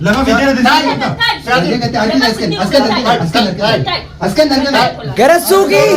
Lafa fideera. Gara suuqii.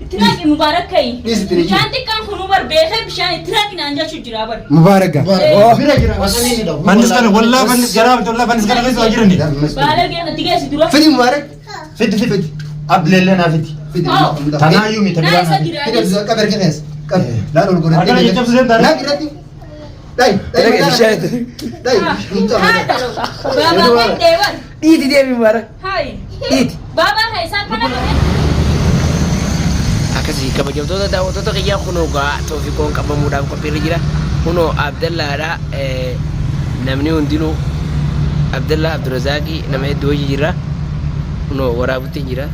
Itti Mubaarak ka'i. Bishaan xiqqaan kunuu bar beekee bishaan itti naqinaan jechuu jira bar. Mubaarak. Fannis kana wallaa fannis garaa wallaa fannis kana keessa waa jirani. Baala itti geessi dura. Fidi Mubaarak. Fidi fidi. Ableellee naa fidi. Fidi. Tanaayyuu miti Naa biraa isa naa fidi. jira. Fidi Abdul Qabar keessa. Qab. Laal ol godhate. Akkana jechabsu seen Laal irratti. Dai. Dai. Dai. Baabaa kan deeman. Dhiiti deemi Mubaarak. Hayi. Dhiiti. Baabaa kan isaan kana godhe. Akkasii kabajamtoota daawwattoota kiyyaa, kunoo gaa Toofiqoon qabamuudhaaf qophiirra jira. Kunoo Abdallaadha. Namni hundinuu Abdallaa Abdurazaaqii nama hedduu hojii jira. Kunoo waraabutti jira.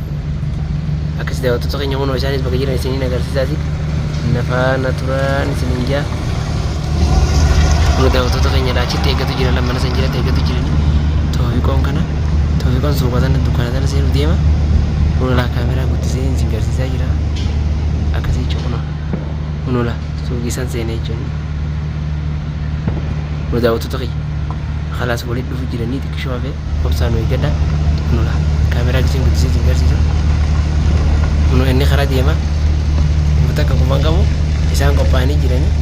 Akkasii daawwattoota keenya, kunoo isaanis bakka jiran isiniin agarsiisaati. Nafaana turaan isiniin jaa. Kunoo daawwattoota keenya achitti eeggatu jira, lamana san jalatti eeggatu jirani. Toofiqoon kana Toofiqoon suuqa sana dukkaana sana seenuuf deema. Kunoo laa kaameraa guddisee isin garsiisaa jira. Akkasii jechuudha kunoo. Kunoo laa suuqii san seenee jechuudha. Kunoo daawwattoota kiyya. Khalaas walitti dhufu jiranii, xiqqishoo hafee, obsaan nu eeggadha. Kunoo laa kaameraa isin guddisee isin garsiisa. Kunoo inni karaa deema. Uummata akka quban qabu isaan qophaa'anii jiranii.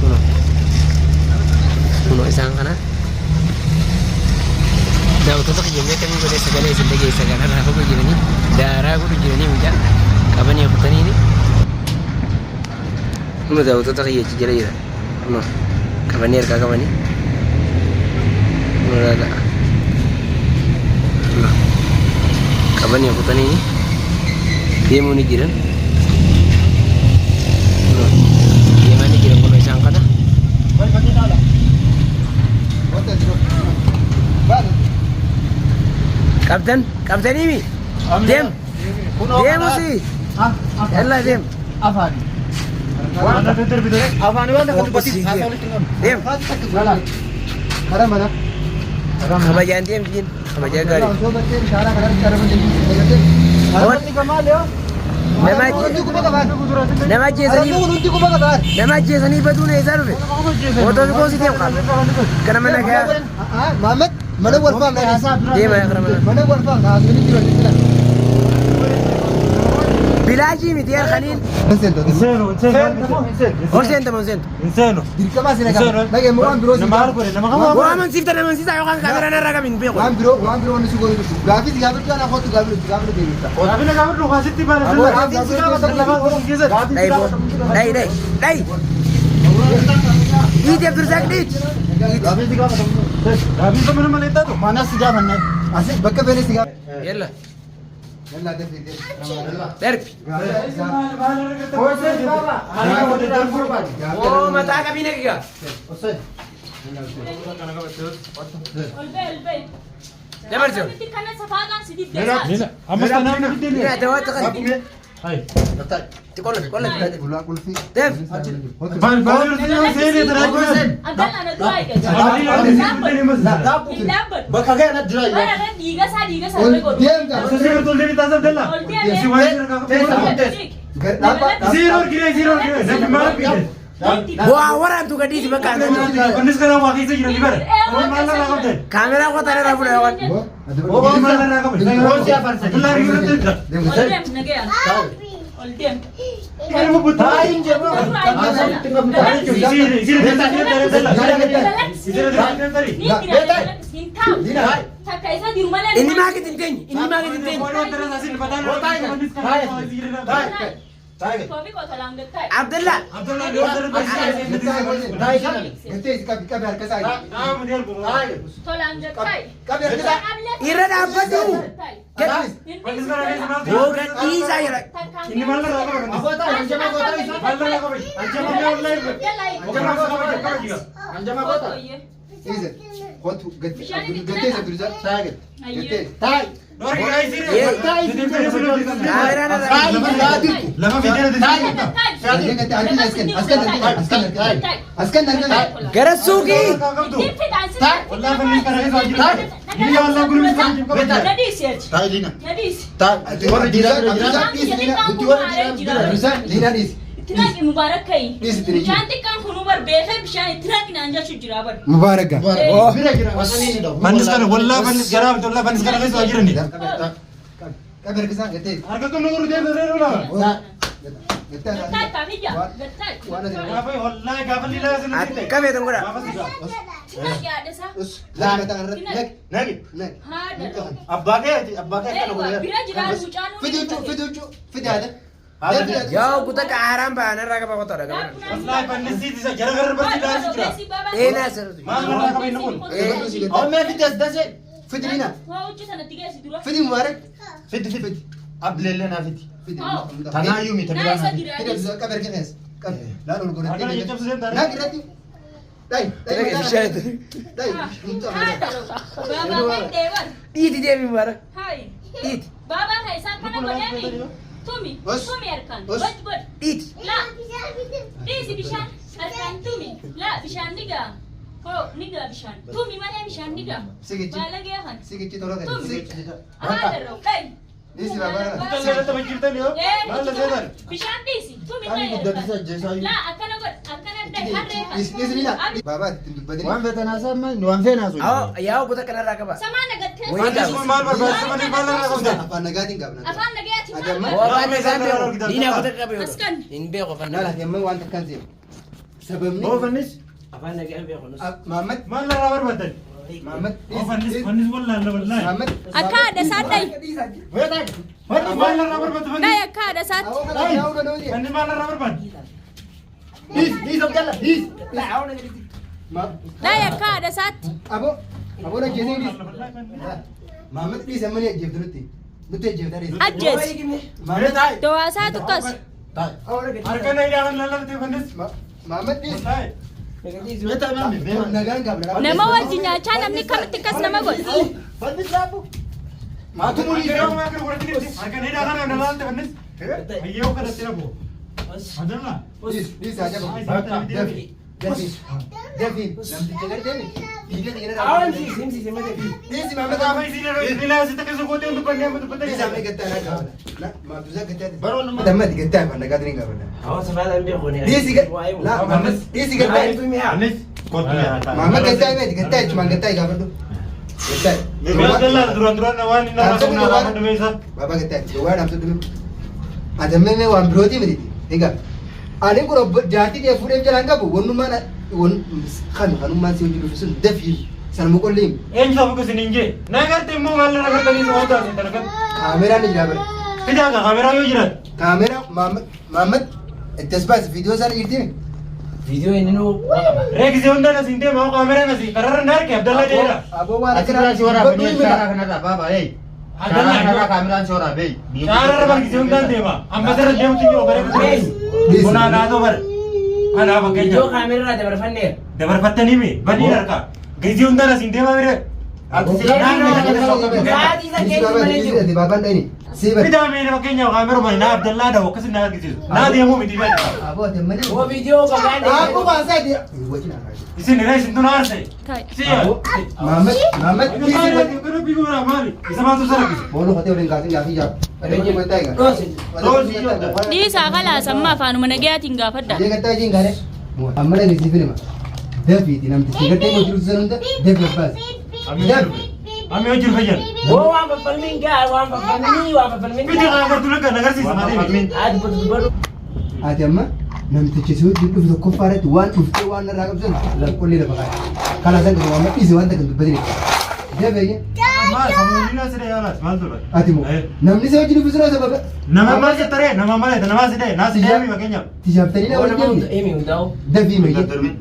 Kunoo. Kunoo isaan kana. Daawwattoota kiyya, mee akkamii godhee sagalee isin dhageessa? Kanarraa fagoo jiranii daaraa godhu jiranii, mucaa qabanii kutaniini. Kunoo daawwattoota kiyya, achi jala jira. Kunoo qabanii harkaa qabanii. Kunoo laala. Kunoo qabanii kutaniini deemuu ni jiran. Kunoo deemaa ni jiran, kunoo isaan kana. Qabdan qabdanii mi? Deem. Deemusi. Yalla deem. Afaani. Afaani waan akka dubbatiin haasaa walitti hin qabnu. Deem. Kara mana. Kabajaan deem jin. Kabajaa gaarii. Osoo battee shaaraa karaa carraa deemtee. Harmanni gamaa leeyo. Nama nama ajjeesanii Hundi quba qabaan. Nama ajjeesanii baduun eessaa dhufe? Otoo fi koosii deemu qaama. Gara mana gahaa. Maamad mana wal faamna. Deema gara mana. Mana wal faamna. Haasofni jiru jira. Bilaashii miti harkaniin. Seenu seenu. Ol seenta moo seentu? Hin seenu. Dirqama sina qaba. Dhagee waan biroo si Nama haal godhe nama kama. Waa amansiifta, amansiisaa yookaan kaameraan irraa qabin beeku. Waan biroo wanni si godhu gaafii si gaafachuu ana kootu gaafii gaafii deebifta. Gaafii gaafadhu kaasitti baana. Gaafii si gaafatan lafa keessatti. Dhayi boo. Dhayi, dhayi. Dhayi. Dhiiti Abdurzaaq, dhiiti. Gaafii si gaafatan. Gaafii sama nama leettaatu. Mana si gaafanne. Asi bakka feene si gaafa. Yalla. Yalla defi defi. Darbi. Oo mataa qabii nagiga. Ol ba'e, ol ba'e. Dabarsi. Akkamitti kana safaadhaan si diddeessa? Ammas tanaan na fiddee. Ina dawaata kan. Hai. Qolla qolla. Ulaa qulfii. Def. Baal baal seenee tanaa jiran. Abdalla na duraa eegale. Hin dhaabbatu. Bakka ga'e na jira. Bara irra dhiiga isaa dhiiga isaa Ol irra godhu. deemta. Ol deemee. Si waan jira kaafatu. Zero giree, zero giree. Namni maal biyya? Waa waraantu gadiiti bakka anatu. Kunis kana waa keessa jiran ni bara. Maal irraa qabdan? Kaameraa qotaa irraa fuudha waan. Maal irraa qabdan? Abdullaa irratti jira. Ol deem nagaya. Ol deem. Taayin jedhu. Zero zero. Zero. Hin taa'u. Takka isa jiru malee. Inni maakit hin teenye. Inni maakit hin teenye. Toofi qotolaan gattaa'e. Abdallaa. Gattee qabi qabi harka isaa. Tolaan gattaa'e. Qabi harka isaa. Irra dhaabbadhu. Boo gadhiisaa jira. Inni maal irraa qaba? Maal irraa qaba? Anjama goota. Dhiise. Kootu gattee gattee isa dursa. Gattee. Taayi. Kaameraan irraa. Lafa fideera. Askan askan askan. Gara suuqii. Biyya Allah gurmi sana qabata. Na dhiisi achi. Taa'i Liina. Na dhiisi. Taa'i. Warri dhiiraa bira jira. Bishaan kiyya xiqqaan Nuti kun warri aaree dhiiraa jira. bira jira. Liinaa dhiisi. Itti naqi Mubaarak ka'i. Dhiisi itti naqi. Bishaan xiqqaan kunuu bar beekee bishaan itti naqi naan jechuu jira bar. Mubaarak gaa. Bira jira. Wasanii dha. Fannis kana wallaa fannis garaa abdullah fannis kana keessa waa jirani. Qabi harkisaa gattee. Harka qabnu gurru deemsa reeru lama. Gattee. Gattaa taafiyya. Gattaa. Waan asirra. Gaafa wallaahi gaafa liilaa isin ta'e. Akka feetan godha. Gaafa si gaafa. Itti naqi haadha isaa. Us. Lafa mataa irratti. Naqi. Naqi. Naqi. Haadha. Abbaa kee abbaa kee akkana godhe. Bira jira mucaan Fidi huccuu fidi huccuu fidi haadha. Yaa kuta qaaraan ba'an irraa qaba qotaadha. Wallaahi fannis siiti jara gara barsi daansi jira. Eenaa sirriitu. Maal irraa qaba inni kun? Oomee fidi as dasee. Fidi Liinaa. Waa huccuu sanatti geessi dura. Fidi Mubaarak. Fidi fidi. Ableellee naa fidi. Fidi. Tanaayyuu miti Naa biraa isa naa fidi. jira. Fidi Abdul qabi harka keessa. Qabi. Laal ol godhattee. Harka caccabsuu deemtaa? Naqi irratti. Dhayi. Naqi bishaan itti. Dhayi. Haadha. Baabaa kan deeman. Dhiiti deemi Mubaarak. Hayi. Dhiiti. Baabaa kan isaan kana godheemi. Tumi. Os. Tumi harkaan. Os. God god. Dhiiti. La. Dhiisi bishaan. Harkaan tumi. La bishaan ni ga'a. Hoo ni ga'a bishaan. Tumi malee bishaan ni ga'a. Sigichi. Baala gee kan. Sigichi tola gadi. Tumi. Sigichi. Haadha roo. Dhayi. Dhiisi baabaa kana. Kallee irratti bajjirtan yoo. Maal la seetan? Bishaan dhiisi. Tumi Ani dhayi guddatisa harkaan. ajjeesaa La akkana godh. Akkana dhayi harree kan. Dhiisi dhiisi Liinaa. Baabaa ittiin dubbatin. Waan feetan haasaa maal waan feena haasoo. Yaa kuta kanarraa qaba. Samaa nagattee. Wayii Fannis kun maal barbaachisa malee maal irraa qabda? Afaan nagaatiin qabna. Afaan nagayaati maal Adamma. Oo afaan nagaan beeku. Liinaa kuta qabe yoo. Askan. Hin beeku afaan Laala nagaa. amma waan takkaan seenu. Sababni. Boo fannis. Afaan nagaan beeku. Mahammad. Maal irraa barbaadan? Mahammad. Oo fannis fannis wallaahi wallaahi. Mahammad. Akka haadha isaa dhayi. Fannis maal irraa barbaadu fannis? Dhayi akka haadha isaatti. Fannis maal irraa barbaadu? Dhiis dhiis Abdalla dhiis. Dhayi akka haadha isaatti. Aboo. Aboo ajjeesee dhiisi. Mahammad dhiisi amma ni ajjeeftu nutti. Nutti ajjeefta dhiisi. Ajjeesi. Mahammad. Dawaasaa tukkas. Harka na hidhaa kan lallabte fannis. Mahammad dhiisi. Wallaahi. Beetaa maami beemaa. Nagaan qabna. Nama wajjin nyaachaa namni kamitti akkas nama godha. Fannis laabu. Maatu murii. Harka na hidhaa kan lallabte fannis. Hayyoo kanatti na bu'u. Adalla. Dhiisi dhiisi haa jabaatu. Dafi. Dafi. Dafi. Namticha gartee dhiiga dhiiga Awan siisi himsiisi malee. Dhiisi Mahammad. Gaafa isin yeroo ilaa sitti keessa gootee dubbanne amma dubbattee. Dhiisi amma gattaa naa qabna. Maabdusaa gattaa. Baroon nama. Damma gattaa afaan nagaatiin qabna. Hawaasa faana hin beeku. Dhiisi la Mahammad dhiisi gattaa. Fannis kottu yaa. Mahammad gattaa miti gattaa jechuun gattaa gaafadhu. Gattaa. Abdalla duraan duraan waan inni irraa qabna afaan dhume isaa. Baabaa gattaa duwwaa dhaamsa dhume. Adammee waan birootii miti. Egaa ani kun obbo jaartii ta'e fuudhee jalaan qabu wannummaan kan kanummaan si hojii dhufu sun dafii sanuma qolliin Eenyu safuka isin hin jee. Na garte immoo maal irra gartanii isa waan taasisan tan kaameraan ni jira bara. Fidaa ka kaameraa yoo jiran. Kaameraa Mahammad itti as baasi viidiyoo isaa jirti. Viidiyoo inni nuu qaba. Reegisee hundaan asiin deema hoo kaameraan asii kararra na arge Abdalla dheera. Aboo waan Asirraa si waraabanii shaaraa kanarraa baabaa ee. Shaaraa kanarraa kaameraan si waraabee. Shaararra bargisee hundaan deema. Amma sirra deemtu jiru bare Dhiisi. Bunaa naatoo bare. Anaa Viidiyoo fakkeenyaaf. kaameraa dabarfanneera. Dabarfattanii mi? Badii harka. Gizii hundaan asiin deema bire. Baabaan dhayini. Sii bari. Fidaa mee fakkeenyaaf kaameruma naa Abdallaa dhawu akkasin na argisiisu. Naa deemuu miti beekta. Aboo ati malee. Oo viidiyoo qaban. Aboo baasaa ati. Wajjin haadha. Isin irra isin tun aarse. Ta'i. Si yaa. Mahammad Mahammad dhiisi bari. Isa maaltu isa rakkise? Boolu qotee waliin kaasin gaafii jaa. Dhiisaa kalaas amma afaanuma nagayaatiin gaafadha. Jee gattaa jeen gaare. Amma dhageessi filma. Dafiiti namtichi gartee hojii dhufu sana hunda dafi abbaas. Dafi. Amma yoo jiru fayyan. Oo waan faffalmiin gaa waan faffalmii waan faffalmiin. Fidi kaa agartuu lakka nagarsiisa malee. Ati dubbatu. Ati amma namtichi si hojii dhufu tokkoffaa irratti waan dhuftee waan narraa qabsan lakkollee lafa kaa'e. Kana san qabu amma dhiisi waan takka hin dubbatin. Dafi. Maal samuulina sida yaalaas maal tura? Ati moo namni si hojii dhufu sana sababa. Nama maal jettaree nama maal jetta nama sidee naa sidee mi fakkeenyaaf. Tijaaftanii Oo nama nama deemne. himi hundaa'u. Dafii mayyee.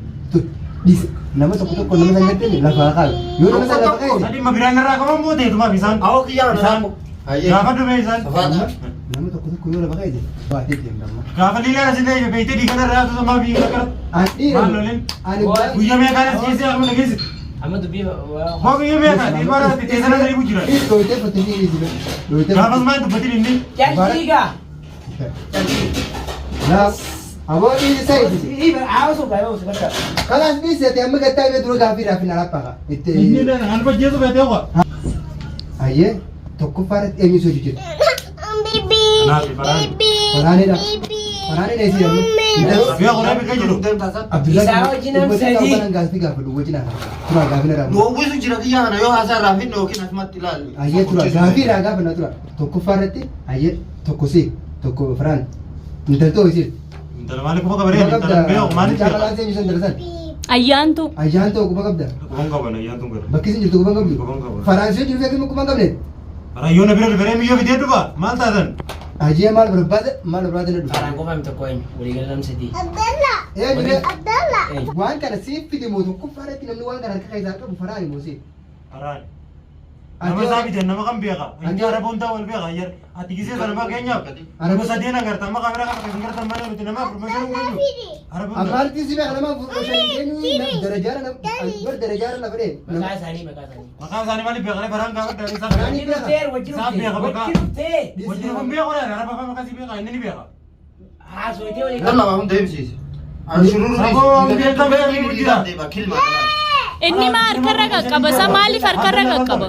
Dhiisi nama tokko tokko nama san gartee lafaa kaa'e. Yoo nama san lafa kaa'e. Sadii ma biraan irraa qaban boote tumaaf isaan. Awoo kiyyaa Isaan. Gaafa dhume isaan. Nama tokko tokko yoo lafa kaa'e baatee deemna amma. Gaafa liilaan asin beektee dhiigana irraa yaatu samaa biyya kana. Ani dhiira. Maal lolin? Ani Guyyaa meeqaan as geessee akkuma dhageessi. Amma dubbii Hoo guyyaa meeqaan ilma irraa teessana gadi jira. Dooyitee fattanii dhiisi. Dooyitee. Gaafas maal dubbatin inni? Jalliigaa. Laaf. Aboo dhiisi saayiti. Haasoo gaa yoo bakka. Kalaas dhiisi ati amma gattaa bee dura gaafii raafin alaaphaa. Itti. Inni alba jeesu beetee kwa. Hayyee tokkoffaa irratti eenyu si hojii jira? Kanaaf faraan. Faraanidha. Faraanidha isii amma. Biyya qoree bika jiru. Abdullahi Isaa wajjin nam sadii. Gaafii gaafadhu wajjin haala. Tura gaafii irraa. Nu uwwisu jira kiyya kana yoo haasaa irraa finne yookiin asumatti ilaallu. Hayyee tura gaafii irraa gaafanna tura. Tokkoffaa irratti hayyee tokko si tokko faraan. Intaltoo isii. Intala maaliif quba qabaree? Intala beeku maaliif Mucaa beeka? maqaan ishee eenyu san Ayyaantu. Ayyaan ta'u quba qabda. Quban qaban ayyaan tun gara. Bakki isin jirtu quba qabdu. Quban qaba. Faraansii jiru feekin quba hin qabne. Faraan na bira dhufee miyyoo fidee dhufa maal taatan? Hayyee maal barbaade maal barbaade na dhufa. Faraan qofaam tokko eenyu waliigala nam sadii. Eenyu Eenyu? waan kana siif fide moo tokkoffaa irratti namni waan kana harka keessaa qabu faraan moo siif. Faraan. Nama isaa fidan nama kan beeka. Inni araba hundaa wal beeka. Ati gisee sana fakkeenyaaf araba sadeen agarta amma kameraa kana kan gartan malee nuti nama afur mashan hin geenyu. Araba hundaa. Afaanitti si beeka nama afur shan eenyu darajaara nam bar darajaara lafa dhee. Maqaa isaanii maqaa isaanii. Maqaa isaanii maaliif beekanii faraan gaafadha isaa Faraan Wajjin dhuftee wajjin Isaa dhuftee beeka bakka. wajjin dhuftee. Wajjin kun beeku dha araba afaan maqaa isii beeka inni ni beeka. Haasofitee walii Lalla waa hunda himsiise. Ani shururuu Saboo beektan beekanii jira. Inni maa harkarra qaqqaba? Isa maaliif harkarra qaqqaba?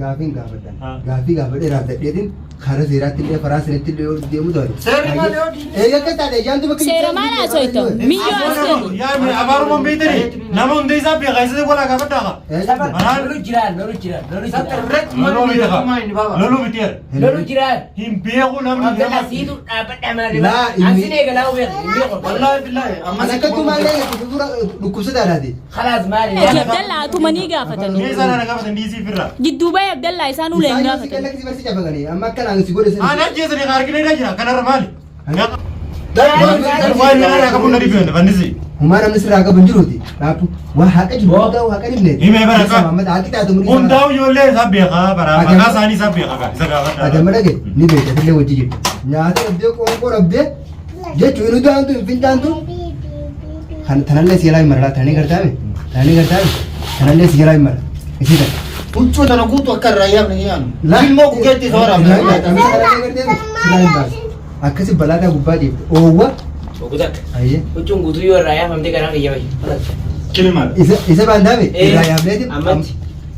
Gaafiin gaafadhan. Gaafii gaafadhee raafdadheetiin karaa seeraatti illee karaa seeratti illee yoo deemu ta'e. Seerri maal yoo diine? Eega akka taate ayyaantu bakka Seera maal haasofta? Miyyoo as gadi. Yaa afaan Oromoon beektanii nama hunda isaa beeka isa walaa gaafadhaa. Safar lolu jiraan lolu jiraan lolu jiraan. Loluu miti kaa. Loluu miti yaa. Lolu jiraan. Hin beeku namni Abdalla nama. siitu dhaabbadhaa mana Laa, deema. Ansi eegalaa beeku hin beeku. Wallaahi billaahi amma An akkattuu maallee dura dhukkubsataadhaati. Khalaas maali? Ati Abdallaa tumanii gaafatanii. Mee isaan ana gaafatan dhiisii firra. Gidduu bahe Abdallaa isaan ulee hin Isaan yoo si gaafatanii. qallaqsi barsi cafaqanii amma akka naan si godhe Ani ajjeesanii kan argina jira kanarra maali? Waan Waan nama qabu na dhibeen fannisi. Humaa namni sirraa qabu hin jiruuti. Dhaabbu waa haqa jiru hundaa'u haqa dhibne. Himee bara ka. Haaqi taatu mul'isa. Hundaa'u ijoollee isaa beekaa bara maqaa isaanii isaa beekaa gaa isa gaafadhaa. Adama dhage ni beekta illee wajji jiru. Nyaata dhabdee qoonqoo dhabdee jechuun inni daantu hin fincaantu. Kan tanallee si jalaa hin mara tananii gartaame tananii gartaame tanallee si jalaa hin mara. Isii tana. Huccuu tana guutuu akka irraa yaamne ni yaamne. Ilmoo gugeetti isa waraabne. Akkasi balaataa gubbaa deemte. Oowwa. Ogutak. Ayyee. Huccuun guutuu yoo irraa yaafamte karaa kiyya bahi. Kilimaadha. Isa isa baandaame Eh, irraa yaafneeti. ammatti.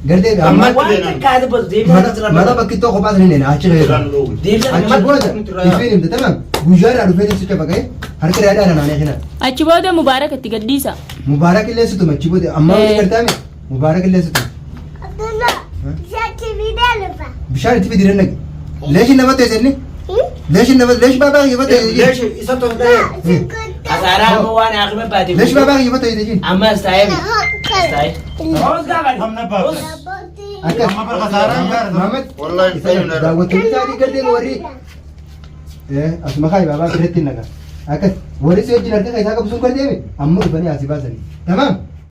Gartee amma Ammatti. Waan takkaa dubbatu deebisaa mana bakki tokko kophaa sanii nena achi reefa. Deebisaa Achi booda ifeen himte tamam guyyaa irraa dhufee sicha baqee harka dhaadhaa naanee kana. Achi booda Mubaarak itti gadhiisa. Mubaarak illee situma achi booda amma Eh. wali gartaame Mubaarak illee situma. Bishaan itti fidi rannaqe. Leeshin nama ta'e inni. Leeshin nama leesh baabaa kiyya ta'e jechuun. Leeshi isa tolchee. Asaaraa ammoo waan akima baate. Leesh baabaa kiyya ta'e jechuun. Ammas taa'ee miti. As taa'ee. Os gaafadhu. Hamna baafta. Akkas. Amma bara kasaaraa gaara. Maamad. Wallaahi fayyadu na Daawwattoonni isaatii garteen warri asuma kaayi baabaa biratti nagaa. Akkas warri si wajjin harka isaa qabu sun garteeme amma dhufanii asii baasanii. Tamaam.